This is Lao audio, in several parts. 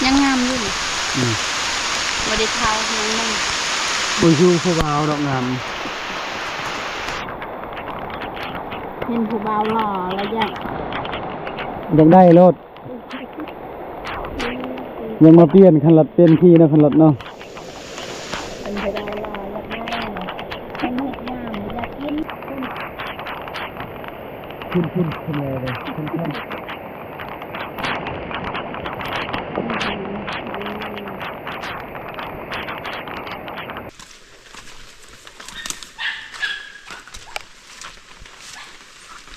ຍັງງາມຢູ່ ອືມ ບໍ່ໄດ້ເຖົ້າຍັງໜຸ່ມ. ບໍ່ຢູ່ຜູ້ບ່າວດອກງາມ ເຫັນຜູ້ບ່າວຫຼໍ່ແລ້ວຢາກ ຢາກໄດ້ໂລດ. ຍັງມາປ່ຽນຄັນລັດ ປ່ຽນຂີ່ເນາະ ຄັນລັດເນາະ. ເປັນໄປໄດ້ວ່າຢາກໄດ້ ເຫັນເຮັດງາມ ຢາກກິນ ຂຶ້ນ ຂຶ້ນ ຂຶ້ນ ຂຶ້ນແລ້ວເດ້ ຂຶ້ນ ຂຶ້ນ.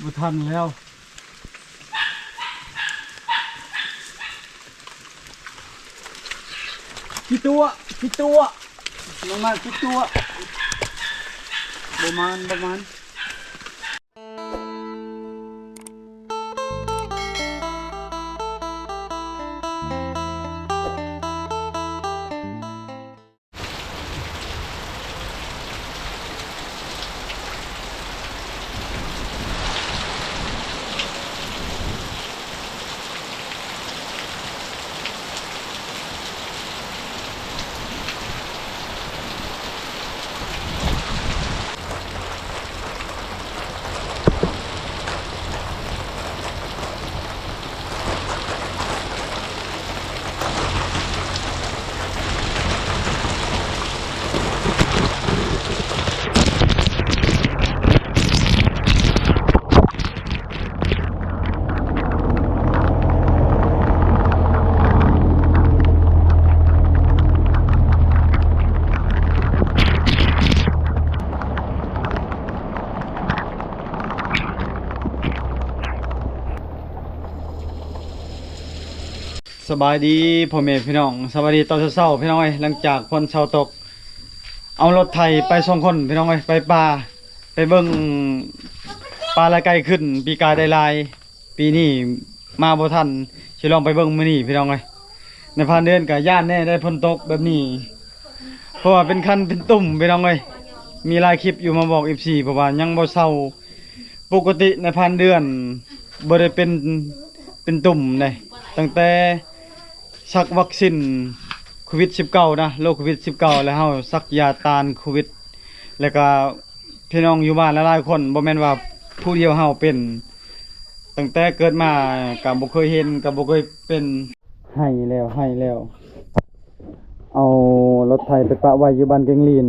ບໍ່ທັນແລ້ວ. ຂີ້ຕົວະ ຂີ້ຕົວະ ນ້ອງມາຂີ້ຕົວະ ບໍ່ມານ ບໍ່ມານ. ສະບາຍດີພໍ່ແມ່ພີ່ນ້ອງ ສະບາຍດີຕອນເຊົ້າໆ ພີ່ນ້ອງເອີຍ. ຫຼັງຈາກຝົນເຊົາຕົກ ເອົາລົດໄຖໄປສອງຄົນ ພີ່ນ້ອງເອີຍ ໄປປ່າ ໄປເບິ່ງປາລາໄກ່ຂຶ້ນ. ປີກາຍໄດ້ຫຼາຍ ປີນີ້ມາບໍ່ທັນ ຊິລອງໄປເບິ່ງມື້ນີ້ ພີ່ນ້ອງເອີຍ. ນາຍພານເດືອນກະຢ້ານແດ່ໄດ້ຝົນຕົກແບບນີ້ ເພາະວ່າເປັນຄັນເປັນຕຸ່ມ ພີ່ນ້ອງເອີຍ. ມີຫຼາຍຄລິບຢູ່ມາບອກເອັຟຊີ ເພາະວ່າຍັງບໍ່ເຊົາ. ປົກກະຕິນາຍພານເດືອນບໍ່ໄດ້ເປັນ ເປັນຕຸ່ມເດ້ ຕັ້ງແຕ່ສັກວັກຊິນໂຄວິດສິບເກົ້ານະ ໂລກໂຄວິດສິບເກົ້າ ແລ້ວເຮົາສັກຢາຕ້ານໂຄວິດ ແລ້ວກະພີ່ນ້ອງຢູ່ບ້ານຫຼາຍໆຄົນ ບໍ່ແມ່ນວ່າຜູ້ດຽວເຮົາເປັນ. ຕັ້ງແຕ່ເກີດມາກະບໍ່ເຄີຍເຫັນ ກະບໍ່ເຄີຍເປັນ. ໃຫ້ແລ້ວ ໃຫ້ແລ້ວ ເອົາລົດໄຖໄປປະໄວ້ຢູ່ບ້ານແກ້ງລີນ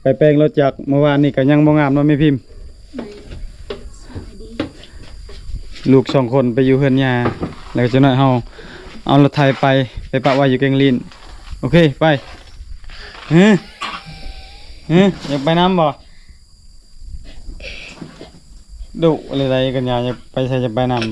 ໄປແປງລົດຈັກ. ເມື່ອວານນີ້ກະຍັງບໍ່ງາມເນາະແມ່ພິມ. ແມ່ນ. ສະບາຍດີ. ລູກສອງຄົນໄປຢູ່ເຮືອນຍ່າ ແລ້ວຈັກໜ້ອຍເຮົາເອົາລົດໄຖໄປ ໄປປະໄວ້ຢູ່ແກ້ງລີນ. ໂອເຄ ໄປ. ຮຶ ຮຶ ຢາກໄປນຳບໍ່? ດຸເລີຍ ກັນຍາ ຢາກໄປໃສຈະໄປນຳ.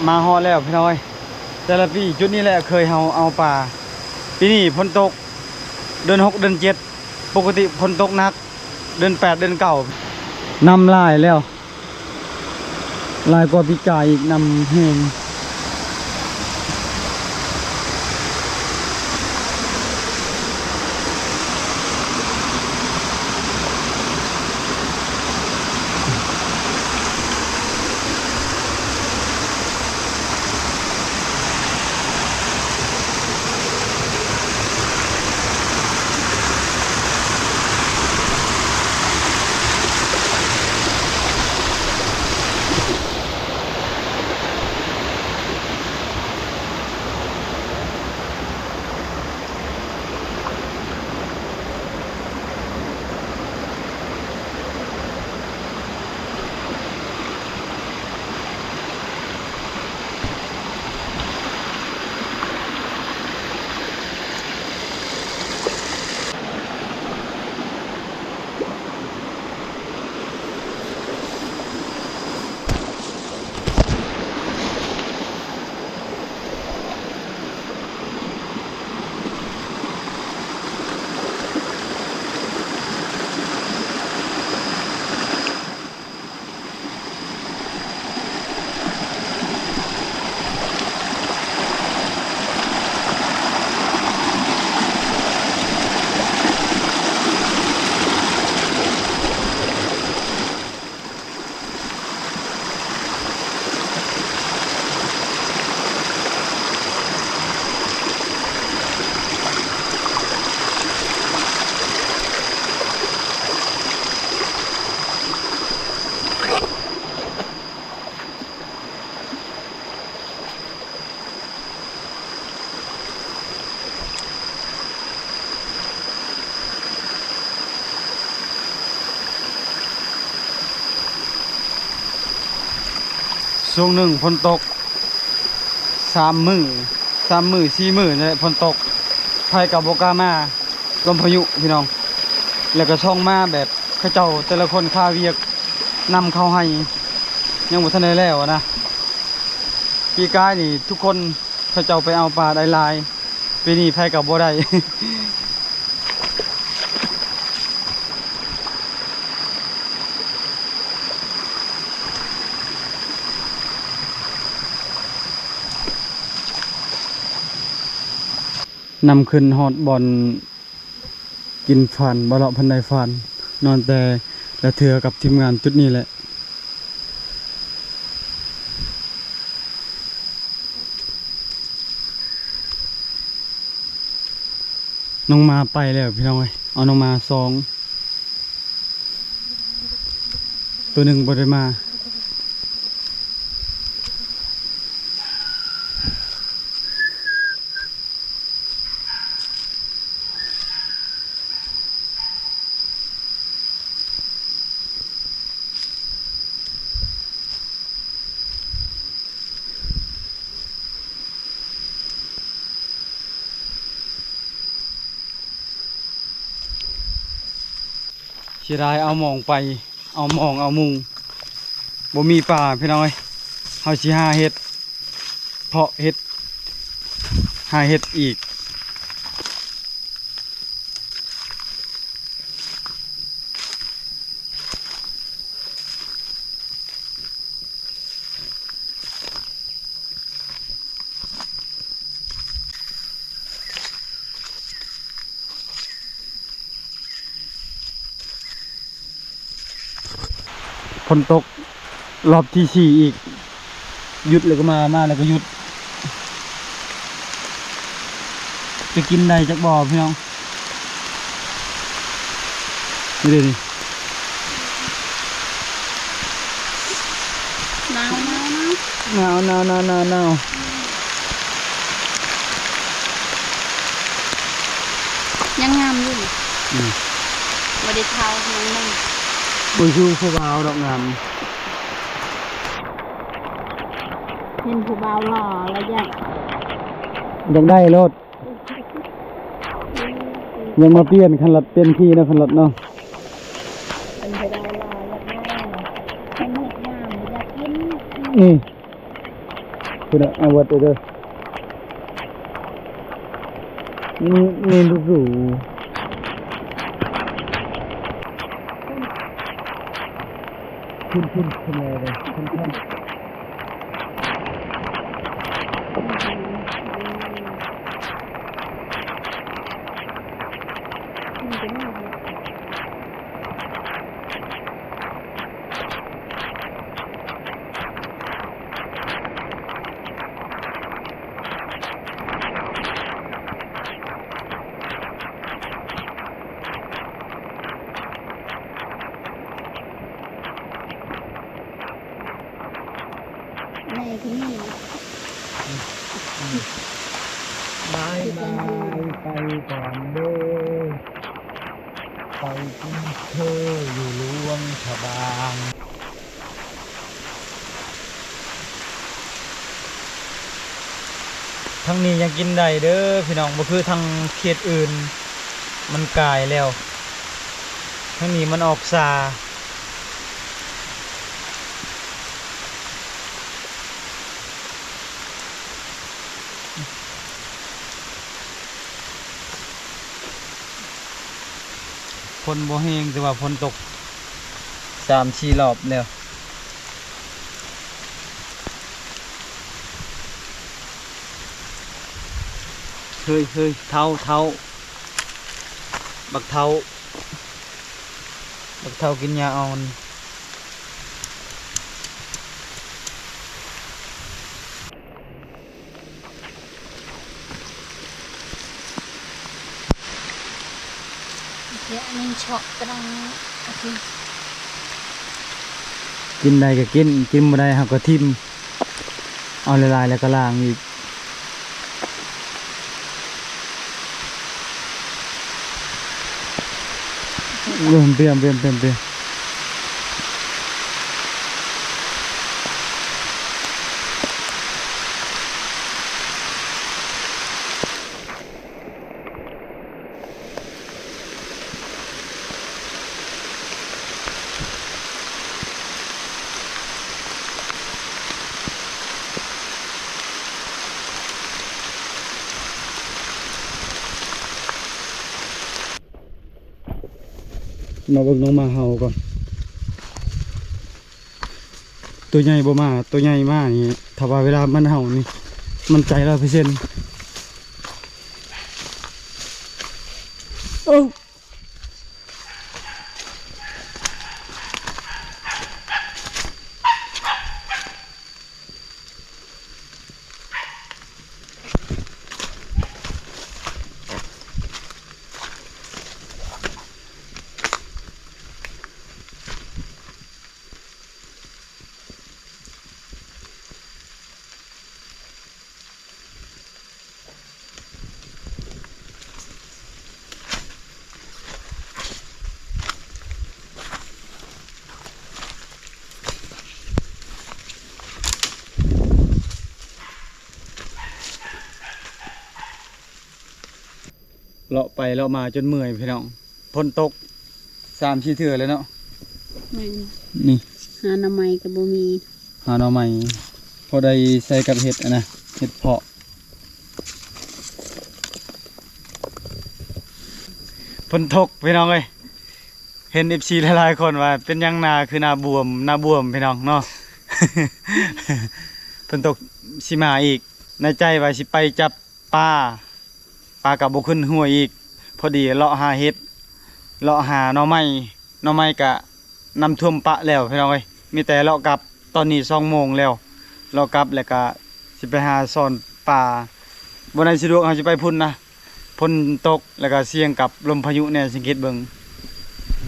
ມາຮອດແລ້ວພີ່ນ້ອງເອີຍ ແຕ່ລະປີຈຸດນີ້ແຫຼະເຄີຍເຮົາເອົາປາ. ປີນີ້ຝົນຕົກ ເດືອນຫົກ ເດືອນເຈັດ ປົກກະຕິຝົນຕົກໜັກ ເດືອນແປດ ເດືອນເກົ້າ ນ້ຳຫຼາຍແລ້ວ ຫຼາຍກວ່າປີກາຍອີກ ນ້ຳແຮງ. ຊ່ວງໜຶ່ງຝົນຕົກສາມມື້ ສາມມື້ສີ່ມື້ນີ້ແຫຼະ ຝົນຕົກ ໃຜກໍບໍ່ກ້າມາ ລົມພາຍຸພີ່ນ້ອງ ແລ້ວກໍຊ່ອງມາແບບ ເຂົາເຈົ້າແຕ່ລະຄົນຄາວຽກນຳເຂົ້າໄຮ່ ຍັງບໍ່ທັນໄດ້ແລ້ວນະ. ປີກາຍນີ້ທຸກຄົນເຂົາເຈົ້າໄປເອົາປາໄດ້ຫຼາຍ ປີນີ້ໃຜກໍບໍ່ໄດ້. ນຳຂຶ້ນຮອດບ່ອນ ກິນຟານ ບໍ່ເລາະພັນໃດຟານ ນອນແຕ່ລະເທື່ອກັບທີມງານຈຸດນີ້ແຫຼະ. ນ້ອງໝາໄປແລ້ວພີ່ນ້ອງເອີຍ ເອົານ້ອງໝາສອງ ໂຕໜຶ່ງບໍ່ໄດ້ມາ. ເສຍດາຍ ເອົາໝອງໄປ ເອົາໝອງ ເອົາມຸງ ບໍ່ມີປາພີ່ນ້ອງເອີຍ ເຮົາຊິຫາເຫັດ ເພາະເຫັດ ຫາເຫັດອີກ. ຝົນຕົກ ລອບທີສີ່ອີກ ຢຸດແລ້ວກໍມາ ມາແລ້ວກໍຢຸດ. ຈະກິນໄດ້ຈັກບໍ່ພີ່ນ້ອງ? ນີ້ເດ້ນີ້ ໜາວ ໜາວ ໜາວ ໜາວ ໜາວ. ຍັງງາມຢູ່ ອືມ ບໍ່ໄດ້ເຖົ້າ ຍັງໜຸ່ມ. ບໍ່ຄືຜູ້ບ່າວດອກງາມ ເຫັນຜູ້ບ່າວຫຼໍ່ແລ້ວຢາກ ຢາກໄດ້ໂລດ ຢາກມາປ່ຽນຄັນລັດ ປ່ຽນທີ່ເນາະ ຄັນລັດເນາະ. ເຫັນຜູ້ບ່າວຫຼໍ່ຢາກໄດ້ ເຫັນເຫັດງາມຢາກກິນ ນີ້. ພຸ້ນນະ ເອົາເບິດເດີ ນີ້ ນີ້ລູກດູ ຂຶ້ນ ຂຶ້ນ ຂຶ້ນແລ້ວເດີ ຂຶ້ນ ຂຶ້ນ. ແມ່ກໍມີ ບາຍບາຍ ໄປກ່ອນເດີ ໄປກິນເທີຢູ່ຫຼວງພະບາງ. ທາງນີ້ຍັງກິນໄດ້ເດີພີ່ນ້ອງ ບໍ່ຄືທາງເຂດອື່ນ ມັນກາຍແລ້ວ ທາງນີ້ມັນອອກຊາ. ຝົນບໍ່ແຮງ ແຕ່ວ່າຝົນຕົກສາມສີ່ລອບແລ້ວ. ເຮີ້ຍ ເຮີ້ຍ ເທົ້າ ເທົ້າ ບັກເທົ້າ ບັກເທົ້າກິນຫຍ້າອ່ອນ. ໂອເຄ ອັນນີ້ເຊາະກະດັງ ໂອເຄ ກິນໄດ້ກໍກິນ ກິນບໍ່ໄດ້ເຮົາກໍຖິ້ມ ເອົາຫຼາຍໆ ແລ້ວກໍລ້າງອີກ. ເອີ ເປັນ ເປັນ ເປັນ ເປັນ. ມາເບິ່ງນ້ອງໝາເຫົ່າກ່ອນ ໂຕໃຫຍ່ບໍ່ມາ ໂຕໃຫຍ່ມານີ້ ຖ້າວ່າເວລາມັນເຫົ່ານີ້ ໝັ້ນໃຈຮ້ອຍເປີເຊັນ. ໂອ້ ເລາະໄປເລາະມາຈົນເມື່ອຍພີ່ນ້ອງ ຝົນຕົກສາມສີ່ເທື່ອແລ້ວເນາະ. ແມ່ນ ນີ້ ຫາໜໍ່ໄມ້ກໍບໍ່ມີ ຫາໜໍ່ໄມ້ ພໍໄດ້ໃສ່ກັບເຫັດ ອັນນະ ເຫັດເຜາະ. ຝົນຕົກພີ່ນ້ອງເອີຍ ເຫັນເອັຟຊີຫຼາຍໆຄົນວ່າເປັນຫຍັງໜ້າຄືໜ້າບວມ ໜ້າບວມພີ່ນ້ອງເນາະ. ຝົນຕົກຊິມາອີກ ໃນໃຈວ່າຊິໄປຈັບປາ ປາກໍບໍ່ຂຶ້ນຫ້ວຍອີກ. ພໍດີເລາະຫາເຫັດ ເລາະຫາໜໍ່ໄມ້ ໜໍ່ໄມ້ກະນ້ຳຖ້ວມປະແລ້ວພີ່ນ້ອງເອີຍ ມີແຕ່ເລາະກັບ. ຕອນນີ້ສອງໂມງແລ້ວ ເລາະກັບແລ້ວກະຊິໄປຫາຊ່ອນປາ ບໍ່ໄດ້ສະດວກ ເຮົາຊິໄປພຸ້ນນະ ຝົນຕົກ ແລ້ວກະສ່ຽງກັບລົມພາຍຸແດ່ ສັງເກດເບິ່ງ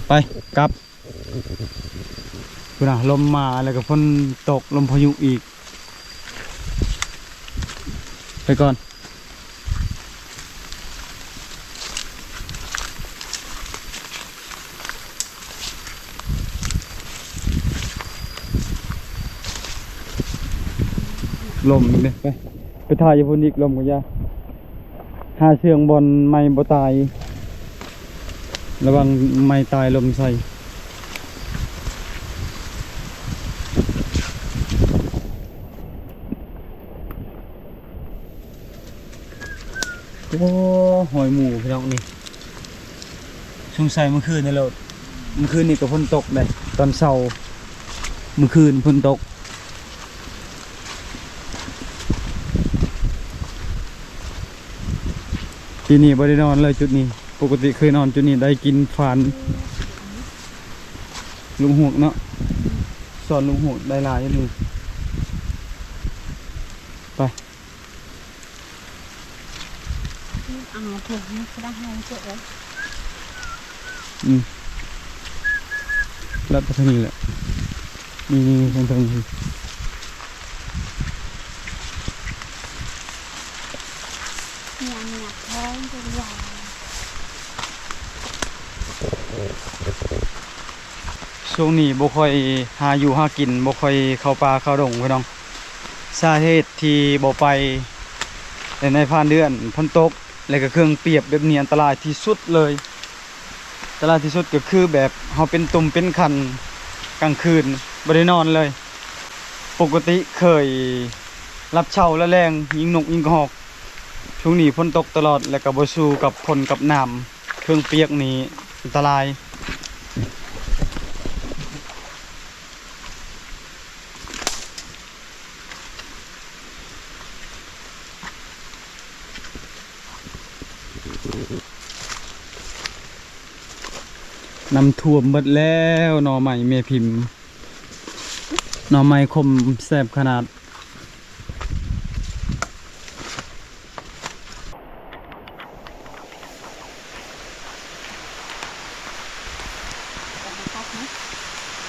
ໄປກັບ. ພຸ້ນນະ ລົມມາແລ້ວກໍຝົນຕົກ ລົມພາຍຸອີກ. ໄປກ່ອນ ລົມອີກເດ້ ໄປ ໄປຖ່າຍຢູ່ພຸ້ນອີກ ລົມກໍຢ່າ. ຫາເຊື່ອງບ່ອນໄມ້ບໍ່ຕາຍ ລະວັງໄມ້ຕາຍລົມໃສ່. ໂອ້ ຮອຍໝູພີ່ນ້ອງນີ້ ສົງໄສມື້ຄືນນີ້ໂລດ ມື້ຄືນນີ້ກໍຝົນຕົກເດ້ ຕອນເຊົ້າມື້ຄືນຝົນຕົກ. ປີນີ້ບໍ່ໄດ້ນອນເລີຍຈຸດນີ້ ປົກກະຕິເຄີຍນອນຈຸດນີ້ ໄດ້ກິນຟານລູກຫວກເນາະ ສອນລູກຫວກໄດ້ຫຼາຍຢູ່ນີ້ ໄປ. ອືມ ລັດໄປທາງນີ້ແຫຼະ ນີ້ໆ ທາງເທິງນີ້ ຊ່ວງນີ້ບໍ່ຄ່ອຍຫາຢູ່ຫາກິນ ບໍ່ຄ່ອຍເຂົ້າປ່າເຂົ້າດົງພີ່ນ້ອງ. ສາເຫດທີ່ບໍ່ໄປ ແລະ ໃນຜ່ານເດືອນຝົນຕົກ ແລະ ກໍເຄື່ອງປຽບແບບນີ້ ອັນຕະລາຍທີ່ສຸດເລີຍ. ອັນຕະລາຍທີ່ສຸດກໍຄືແບບເຮົາເປັນຕຸ່ມເປັນຄັນກາງຄືນ ບໍ່ໄດ້ນອນເລີຍ. ປົກກະຕິເຄີຍຫຼັບເຊົາລະແລງ ຍິງນົກຍິງກະຮອກ. ຊ່ວງນີ້ຝົນຕົກຕະຫຼອດ ແລະ ກໍບໍ່ສູ້ກັບຝົນກັບນ້ຳ ເຄື່ອງປຽກນີ້ອັນຕະລາຍ. ນ້ຳຖ້ວມເບິດແລ້ວ ໜໍ່ໄມ້ແມ່ພິມ ໜໍ່ໄມ້ຂົມແຊບຂະໜາດ.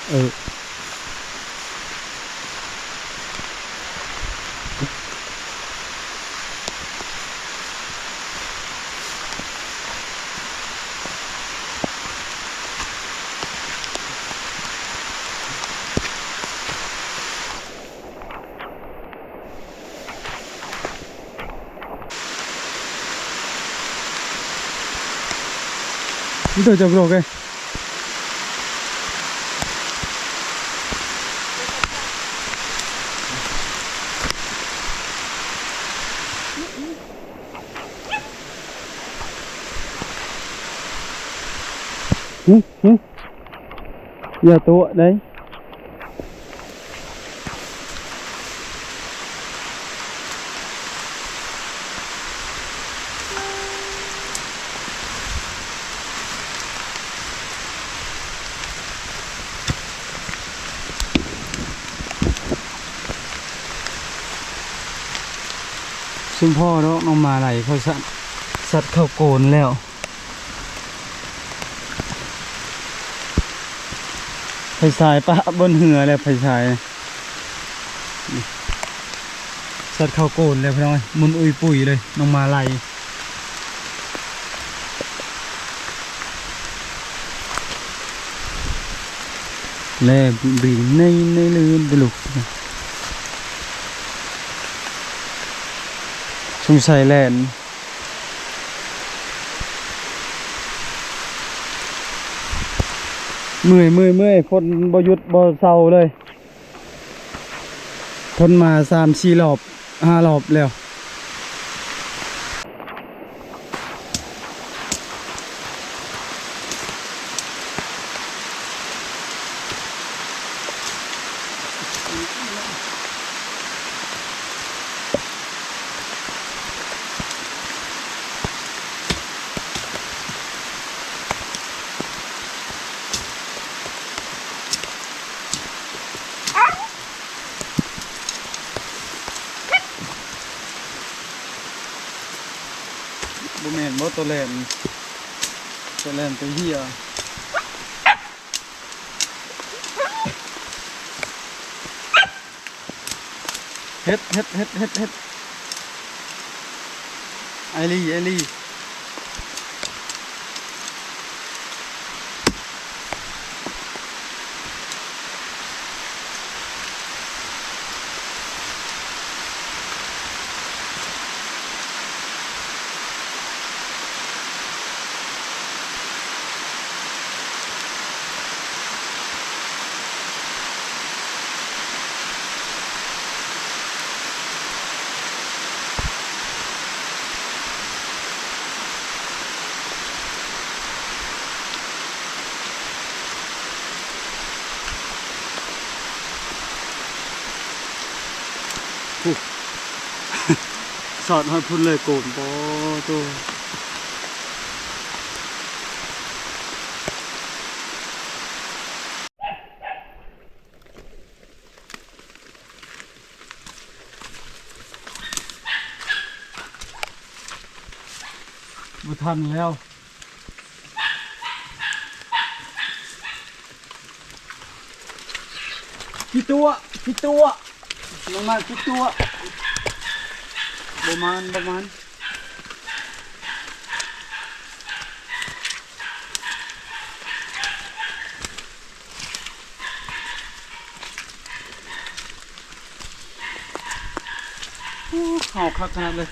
ເອີ Itu jogrok, eh. Hử, hử. Giờ tụa đây. ຊຸມພໍ່ດອກນ້ອງມາໄລເຂົາສັດ ສັດເຂົ້າໂກນແລ້ວ. ໄຟສາຍປະບົນເຮືອແລ້ວ ໄຟສາຍ ສັດເຂົ້າໂກນແລ້ວພີ່ນ້ອງເອີຍ ໝຸນອຸຍປຸຍເລີຍ ນ້ອງມາໄລ. ແລ່ບິນໃນ ໃນລື່ນເດ້ລູກ ສົງໄສແລ່ນ ເມື່ອຍ ເມື່ອຍ ເມື່ອຍ ຝົນບໍ່ຢຸດບໍ່ເຊົາເລີຍ. ຝົນມາສາມສີ່ລອບ ຫ້າລອບແລ້ວ. ບໍ່ແມ່ນບໍ່ ຕົວແລ່ນ ຕົວແລ່ນ ຕົວເຫື່ອ. ເຮັດ ເຮັດ ເຮັດ ເຮັດ ເຮັດ ໄອລີ ໄອລີ. ທອດຮອດພຸ້ນເລີຍໂກນ ໂອ້ໂຕ. ບໍ່ທັນແລ້ວ. ຂີ້ຕົວະ ຂີ້ຕົວະ ນ້ອງມາຂີ້ຕົວະ. ບໍ່ມານ ບໍ່ມານ. ໂອ້ ເຂົ້າຄັກຂະໜາດເລີຍ.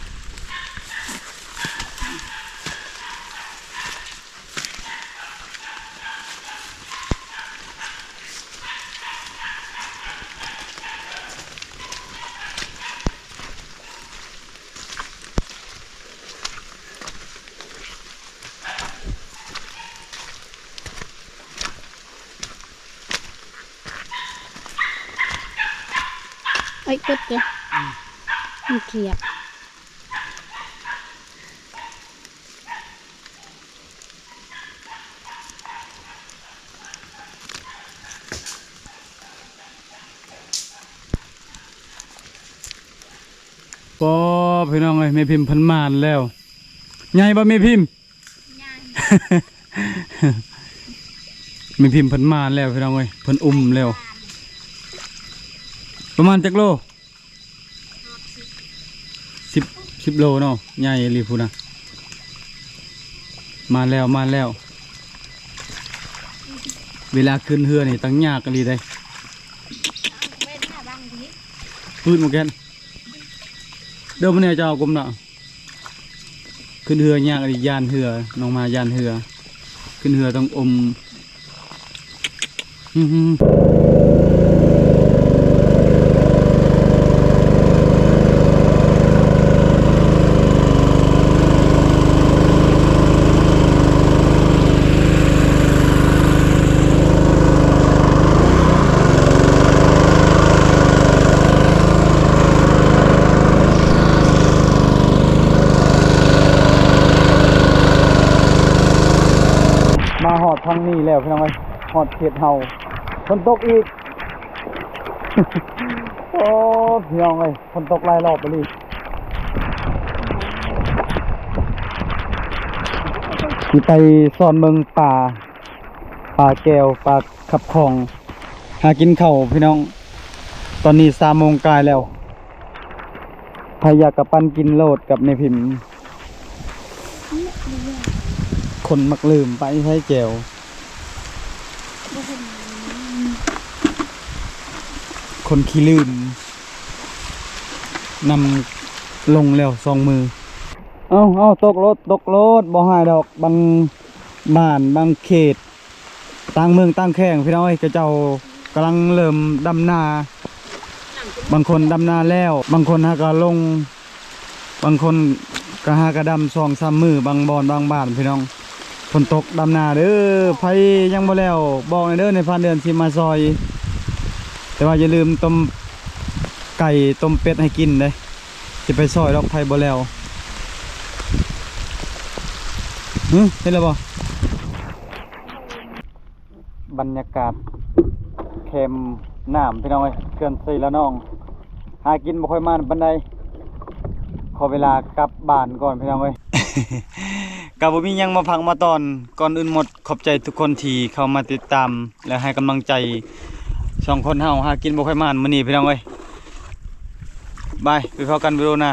ເອີຍ ກົດເດ້ ອືມ ມັນຂຽບ. ອໍ ພີ່ນ້ອງເອີຍ ແມ່ພິມເພິ່ນມານແລ້ວ. ໃຫຍ່ບໍ່ແມ່ພິມ? ແມ່ພິມເພິ່ນມາແລ້ວພີ່ນ້ອງເອີຍ ເພິ່ນອຸ້ມແລ້ວ. ປະມານຈັກໂລ? ສິບ ສິບໂລເນາະ ໃຫຍ່ອີ່ຫຼີພຸ້ນນະ. ມາແລ້ວ ມາແລ້ວ. ເວລາຂຶ້ນເຮືອນີ້ຕັ້ງຍາກອີ່ຫຼີເດ້. ປືນໝົດແກ່ນ ເດີ ມື້ນີ້ເຈົ້າເອົາກົມເນາະ. ຂຶ້ນເຮືອຍາກອີ່ຫຼີ ຢ້ານເຮືອ ນ້ອງມາຢ້ານເຮືອ. ຂຶ້ນເຮືອຕ້ອງອົມ ອືມ. ມາຮອດທາງນີ້ແລ້ວພີ່ນ້ອງເອີຍ ຮອດເຂດເຮົາ. ຝົນຕົກອີກ ໂອ້ ພີ່ນ້ອງເອີຍ ຝົນຕົກຫຼາຍຮອບອີ່ຫຼີ. ຊິໄປຊ່ອນເບິ່ງປາ ປາແກ້ວ ປາຂັບຂອງ ຫາກິນເຂົ້າພີ່ນ້ອງ. ຕອນນີ້ສາມໂມງກາຍແລ້ວ ໃຜຢາກກະປັ່ນກິນໂລດກັບແມ່ພິມ. ຄົນມັກລືມ ໄປໃສແຈ່ວ ຄົນຂີ້ລືມ ນຳລົງແລ້ວສອງມື. ເອົາ ເອົາ ຕົກໂລດ ຕົກໂລດ ບໍ່ຮ້າຍດອກ. ບາງບ້ານບາງເຂດ ຕ່າງເມືອງຕ່າງແຂວງພີ່ນ້ອງເອີຍ ເຂົາເຈົ້າກຳລັງເລີ່ມດຳນາ. ບາງຄົນດຳນາແລ້ວ ບາງຄົນຫາກະລົງ ບາງຄົນກະຫາກະດຳສອງສາມມື້ ບາງບ່ອນບາງບ້ານພີ່ນ້ອງ. ຝົນຕົກດຳນາເດີ. ໃຜຍັງບໍ່ແລ້ວບອກແດ່ເດີ ໃນພານເດືອນຊິມາຊ່ອຍ. ແຕ່ວ່າຢ່າລືມຕົ້ມໄກ່ຕົ້ມເປັດໃຫ້ກິນເດ້. ຊິໄປຊ່ອຍດອກ ໃຜບໍ່ແລ້ວ. ຫຶ ເຫັນແລ້ວບໍ່? ບັນຍາກາດແຄມນ້ຳພີ່ນ້ອງເອີຍ ເຂື່ອນໄຊລະນອງ. ຫາກິນບໍ່ຄ່ອຍໝານປານໃດ ຂໍເວລາກັບບ້ານກ່ອນພີ່ນ້ອງເອີຍ. ກະບໍ່ມີຫຍັງມາພັກມາຕອນ. ກ່ອນອື່ນໝົດ ຂອບໃຈທຸກຄົນທີ່ເຂົ້າມາຕິດຕາມ ແລະ ໃຫ້ກຳລັງໃຈສອງຄົນເຮົາ ຫາກິນບໍ່ຄ່ອຍໝານມື້ນີ້ພີ່ນ້ອງເອີຍ. ບາຍ ໄປພໍ້ກັນວິດີໂອໜ້າ.